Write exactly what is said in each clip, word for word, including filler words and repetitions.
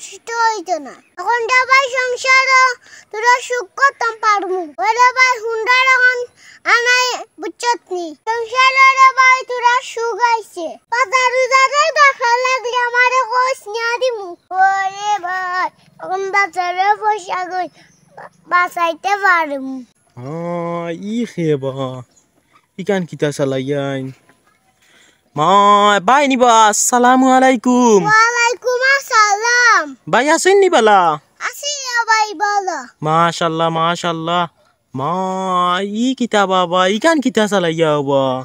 নষ্ট অইতো না। অখন রে ভাই সংসারো থুড়া সুখ করতাম পারমু। ওরে ভাই হুন্ডার অখন আনাই বুঝছত নি। সংসারো রে ভাই থুড়া সুখ আইছে। বাজার উজারর দরকার লাগলে আমারে কইস, নিয়া দিমু। ওরে ভাই, অখন বাজারর পয়সা কই বা-, বাঁচাইতে পারমু। আ, ই হে বা, ইখান কিতা চালাইয়াইন? মা, ভাই নি বা, আসসালামু আলাইকুম। ওয়ালাইকুম আসসালাম। ভাই আছইন নি বালা? আছি রে ভাই, বালা। মাশাআল্লাহ, মাশাআল্লাহ। মা, ই কিতা বাবা, ইখান কিতা চালাইয়া বা?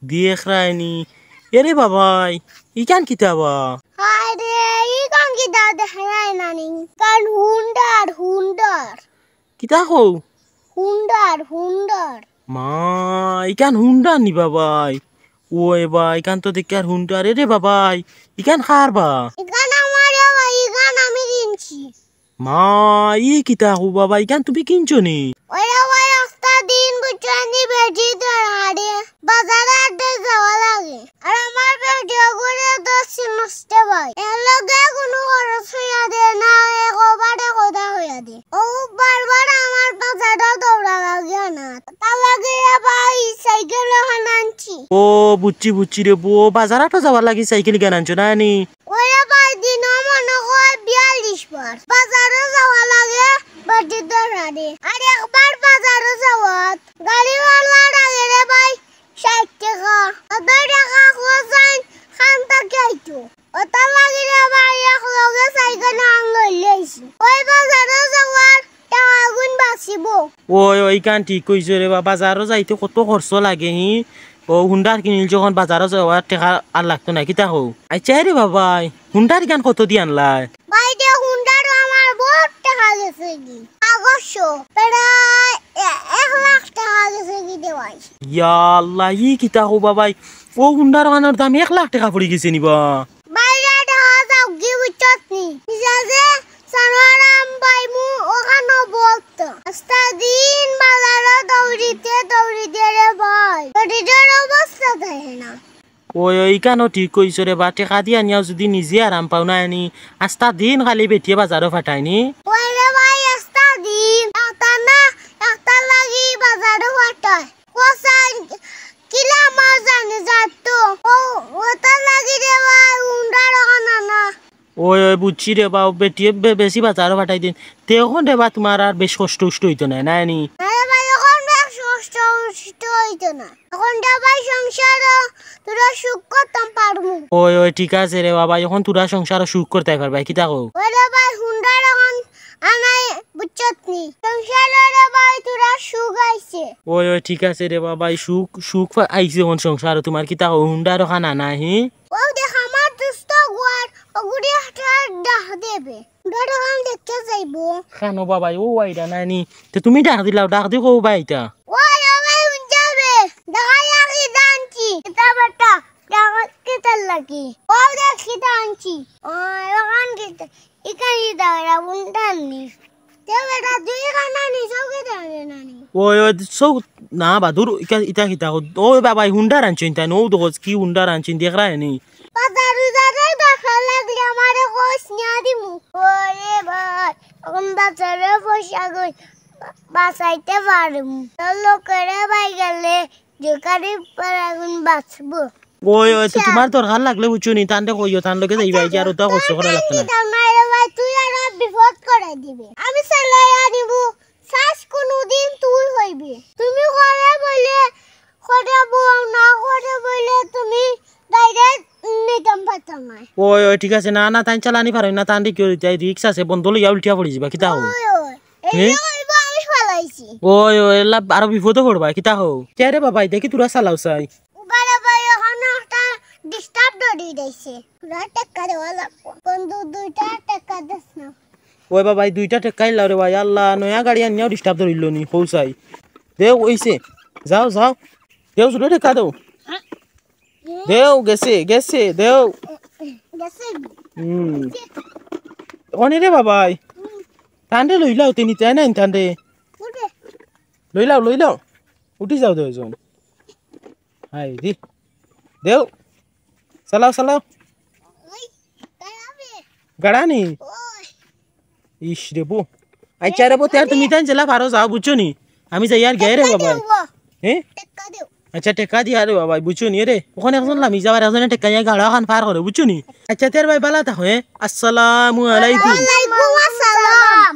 দেখরায় নি। এরে বাবাই, ইখান কিতা বা? হায় রে, ইখান কিতা দেখরায় না নি? ইখান হুন্ডার, হুন্ডার। কিতা কও? হুন্ডার, হুন্ডার। মা, ইখান হুন্ডার নি বাবাই? ওই বা, ইখান তো দেখিয়ার হুন্ডার। এরে বাবাই, ইখান কার বা? ইখান আমার রে ভাই, ইখান আমি কিনছি। মা, ই কিতা কও বাবা, ইখান তুমি কিনছো নি? ওরে ভাই, আস্তা দিন বুঝছো নি বেটি ধরারে বাজারো আটে যাওয়া লাগে। আর আমার বেটি অগুরে দশ নষ্ট ভাই। এর লগে কুনু খরচ অইয়া দে না, একবারে কথা অইয়া দে। ও বারবার আমার বাজারো দৌড়া লাগে না। তার লাগি রে ভাই সাইকেল অখান আনছি। ও বুঝছি, বুঝছি রে বউ, বাজারো আটো যাওয়ার লাগি সাইকেল ইখান আনছো না নি? ওরে ভাই, দিনো মনো কয় বিয়াল্লিশ বার বাজারো যাওয়া লাগে বেটি ধরারে। আর একবার বাজারো যাওয়াত গাড়িওয়ালা লাগে রে ভাই ষাইট টেকা। অত টেকা খরচ অইন খান থাকি আইতো। অতার লাগি রে ভাই এক লগে সাইকেল আন লইলাইছি। ওই বাজারো যাওয়ার টেকাগুন বাঁচিবো। ওই, ওই, ইখান ঠিক কইছো রে বা, বাজারো যাইতে কত খরচ লাগে হি। ও হুন্ডার কিনিল যখন বাজারো যাওয়ার টেকা আর লাগতো না, কিতা কও? আচ্ছা রে বাবাই, হুন্ডার ইখান কত দি আনলায়? ভাই রে, হুন্ডার আমার বহুত টেকা গেছে গি। আগস্ট প্রায় এ-, এক লাখ টেকা গেছে গি রে ভাই। ইয়া আল্লাহ, ই কিতা কও বাবাই? ও হুন্ডার অখানর দাম এক লাখ টেকা পড়ি গেছে নি বা? ভাই রে, টেকা যাউক গি বুঝছত নি? পিছে যে সানোয়ার আম পাইমু অখানো বলতো। আস্তা দিন বাজারো দৌড়িতে দৌড়িতে রে ভাই, শরীরর অবস্থা থাকে না। ওই, ওই, ইখানও ঠিক কইছো রে বা, টেকা দিয়া নিয়াও যুদি নিজে আরাম পাও না নি, আস্তা দিন খালি বেটিয়ে বাজারো ফাটায় নি। ওই রে ভাই, আস্তা দিন, একটা না, একটার লাগি বাজারো ফাটায়। কসাই কিলা আমার জানে যাতো। ও, অতার লাগি রে ভাই, হুন্ডার অখান আনা। ওই, ওই, বুঝছি রে বা, বেটিয়ে বে-, বেশি বাজারো ফাটাই দিন। তে অখন রে বা, তুমার আর বেশ কষ্ট উষ্ট অইতো নায়, নায় নি? আরে ভাই, অখন বেশ কষ্ট উষ্ট অইতো না। অখন রে ভাই, সংসারো থুড়া সুখ করতাম পারমু। ওই, ওই, ঠিক আছে রে বাবা, অখন থুড়া সংসারো সুখ করতায় পারবায়, কিতা কও? ওরে ভাই, হুন্ডার অখান আনাই বুঝছত নি? সংসারো রে ভাই, থুড়া সুখ আইছে। ওই, ওই, ঠিক আছে রে বাবা, ই সুখ, সুখ ফা-, আইছে অখন সংসারো তুমার, কিতা কও? হুন্ডার অখান আনা, হি? ও দেখ, আমার দোস্ত গুয়ার, অগুরে একটা ডাক দেবে। হুন্ডার অখান দেখতে যাইবো। খানো বাবা, ও আইরা নায় নি। তে তুমি ডাক দিলাও, ডাক দি কও বা ইতা। ওই, ওই, হুন যাবে। দেখা যাক কিতা আনছি। কিতা বেটা, দেখা কিতার লাগি। ও দেখ কিতা আনছি। ও, অখান কিতা। ইখান কিতা বেটা, হুন্ডার নি। তে বেটা, দুইখান আনি, সৌকে দেবে না নি। ওই, ওই, সৌ, না বা, দূর, ইকা-, ইতা কিতা কও? ওই বাবা, ই হুন্ডার আনছো ইনতাইন, ও দেখো, কি হুন্ডার আনছো, দেখরায় নি? বাজার উজারর দরকার লাগলে আমারে কইস, নিয়া দিমু। ওরে ভাই, অখন বাজারো পয়সা কই, বা-, বাঁচাইতে পারমু। তোর লোকেরে ভাই গেলে যে কারি পারাগুন বাঁচবো। ওই, ওই, তো আচ্ছা। তুমার দরকার লাগলে বুঝছো নি, তানরে কইও, তান লগে যাইবা, এই যে আর অত কষ্ট করা লাগতো না। দিতাম না রে ভাই, তুই আরো বিপদ করে দিবে। আমি সেলাই আনিবো, শ্বাস কোনোদিন তুই হইবে। তুমি করে বলে, করে বউ না করে বলে তুমি direct নিতাম পারতাম না। ওই, ওই, ঠিক আছে, না, না, তাইন চালানি পারইন না, তানরে কিও দিতায়, রিস্ক আছে, বন্ধ লইয়া উল্টিয়া পড়ি যিবা, কিতা কও? ওই, ওই, এই হে? যে ওই বা আমি ফালাইছি। ওই, ওই, এলা আরো বিপদো পড়বা, কিতা কও? কে রে বাবা, ইতা কিতা তুরা চালাও চাই? উবারে ভাই, অখানো একটা disturb ধরি দিছে। পুরা টেক্কা দেওয়া লাগবো। বন্ধু, দুইটা টেক্কা দেস না। ওই বাবা, ই দুইটা টেক্কা ইলাও রে ভাই, আল্লাহ, নয়া গাড়ি আনিয়াও disturb ধরিল নি, কও চাই। দেও, অইছে। যাও, যাও। দেও, দুটো টেক্কা দেও। দেও, গেছে, গেছে, দেও। গেছে। হুম। অনে রে বাবাই। হুম। তানরে লইলাও, তে নিতায় নায় তানরে। উঠে। লইলাও, লইলাও। উঠি যাও দুইজন। হায় রে। দেও। চালাও, চালাও। ওই, দাঁড়াবে। গাড়া নি? ওই। ইস রে বো। আচ্ছা রে বো, তে আর তুমি তাইন যেলা পারো যাও, বুঝছো নি? আমি যাইয়ার গিয়া রে বাবা। হে? আচ্ছা, টেক্কা দিয়া রে বাবা, বুঝছো নি রে? অখন একজন লামি যাবার, একজনে টেক্কা দিয়া গাড়া খান পার করে, বুঝছো নি? আচ্ছা, তে আর ভাই বালা থাকো, হে? আসসালামু আলাইকুম। ওয়ালাইকুম আসসালাম।